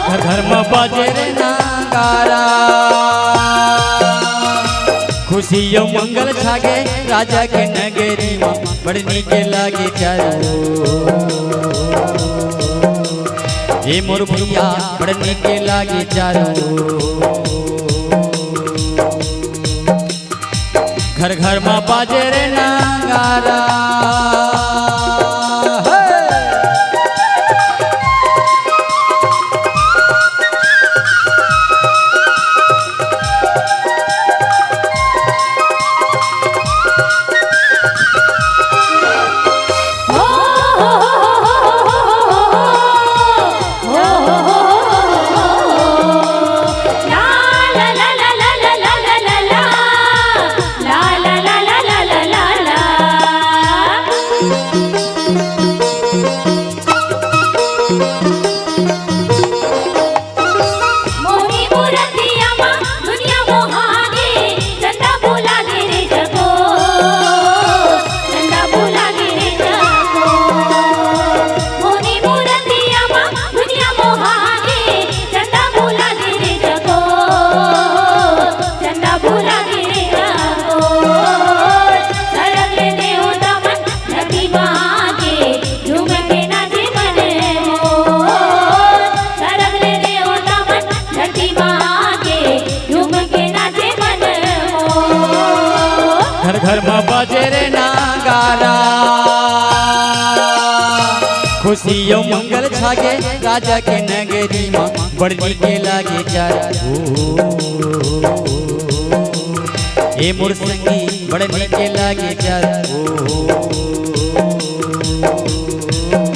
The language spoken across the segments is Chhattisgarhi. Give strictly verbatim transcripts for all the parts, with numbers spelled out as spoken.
घर घर म बाजे रे नगारा, खुशी अउ मंगल छागे राजा के नगरी म, बड़ नीक लागे चारों। ए मोर भैया, बड़ नीक लागे चारों। घर घर म बाजे रे नगारा। हे। घर घर म बाजे रे नगारा, खुशी अउ मंगल छागे राजा के नगरी म, बड़ नीक लागे चारों। ए मोर संगी, बड़ नीक लागे चारों।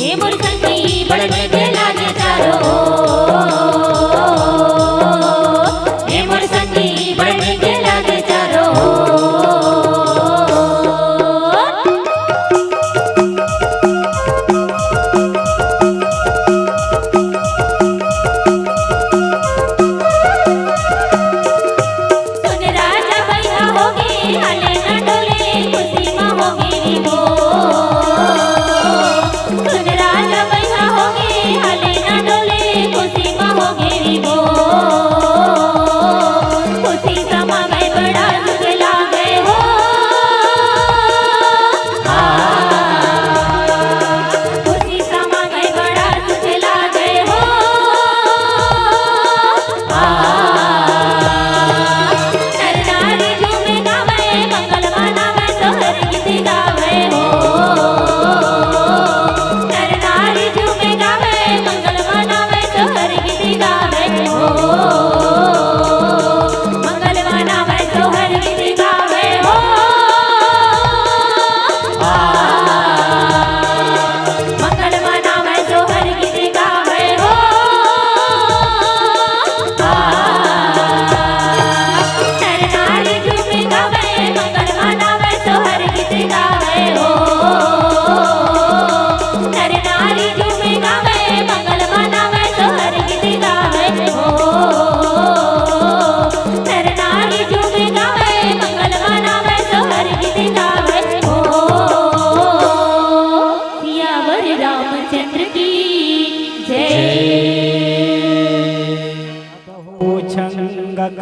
ए मोर संगी, बड़ नीक लागे चारों। ए मोर संगी, बड़ नीक लागे चारों।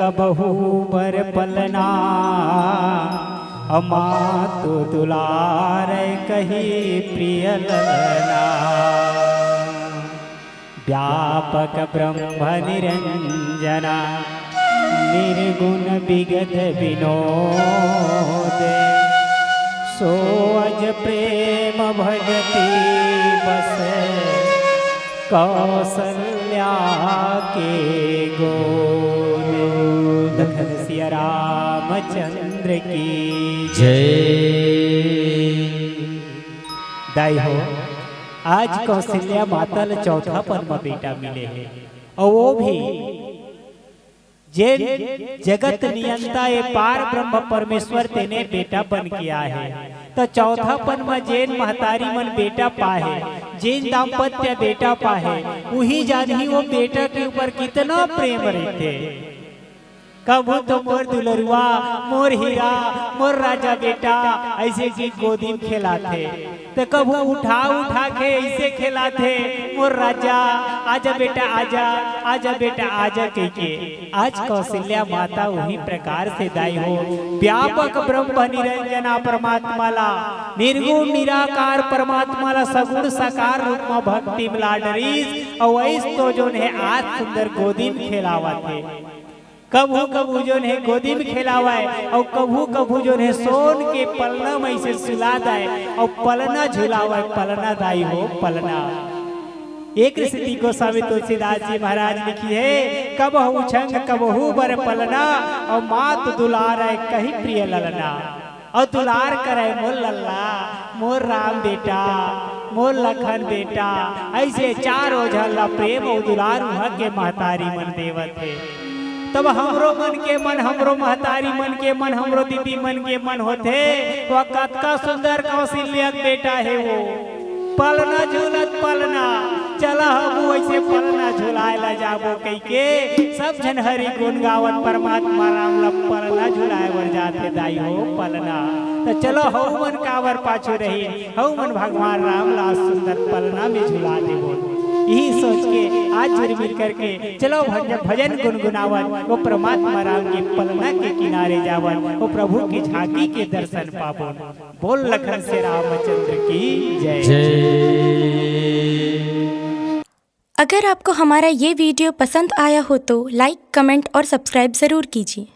कबहू बर पलना, अमा तो दुलार कही प्रिय ललना। व्यापक ब्रह्म निरंजना, निर्गुण विगत विनोद। सो अज प्रेम भगति बस, कौशल्या के गोद। लखन सिया रामचंद्र की जय। दाई हो, आज कौशल्या माता ल चौथापन म बेटा मिले हे, अउ वो भी जेन जगत नियंता ए पार ब्रह्म परमेश्वर तेने बेटा बन के आए हे। त चौथापन म जेन महतारी मन बेटा पाए हे, जेन दाम्पत्य बेटा पाए हे, उही जानही वो बेटा के ऊपर कितना प्रेम रहिथे। कभू तो मोर दुलरुआ, मोर हीरा, मोर राजा बेटा अइसे कि गोदी म खेलाथे, त कभू उठा उठा के अइसे खेलाथे, मोर राजा, आजा बेटा आजा, आजा बेटा आजा कहिके। आज कौशल्या माता उही प्रकार से दाई हो, व्यापक ब्रह्म निरंजना परमात्मा ला, निर्गुण निराकार परमात्मा ला सगुण साकार रूप म भक्ति म ला डरिस, अउ अइस तो जोन हे आज सुंदर गोदी म खेलावत हे। कभू कभू जोन हे गोदी म खेलावय, अउ कभू कभू जोन हे सोन के पलना म अइसे सुला दय, अउ पलना झुलावय, पलना दाई हो पलना। एक स्थिति गोस्वामी तुलसीदास जी महाराज लिखी हे, कबहू छंग कबहू बर पलना, अउ मात दुलारय कही प्रिय ललना। अउ दुलार करय मोर लल्ला, मोर राम बेटा, मोर लखन बेटा, अइसे चारों झन ला प्रेम अउ दुलार उहाँ के महतारी मन देवत हे। तब हमरो मन के मन, हमरो महतारी मन के मन, हमरो दीदी मन के मन होथे, वो कतका सुंदर कौशल्या के बेटा हे वो। पलना झूलत पलना, चला हमू अइसे पलना झुलाय ला जाबो कहिके सब झन हरि गुण गावत परमात्मा राम ला पलना झुलाय बर जाथे दाई हो पलना। त चलो हऊ मन काबर पाछू रही, हऊ मन भगवान राम ला सुंदर पलना में झुला देबो। यही सोच के आज जुड़ मिल करके चलो भज-, भजन गुनगुनावत वो परमात्मा राम के पलना के किनारे जावन, वो प्रभु की झांकी के दर्शन पाबो। बोल लखन से रामचंद्र की जय। जय। अगर आपको हमारा ये वीडियो पसंद आया हो तो लाइक, कमेंट और सब्सक्राइब ज़रूर कीजिए।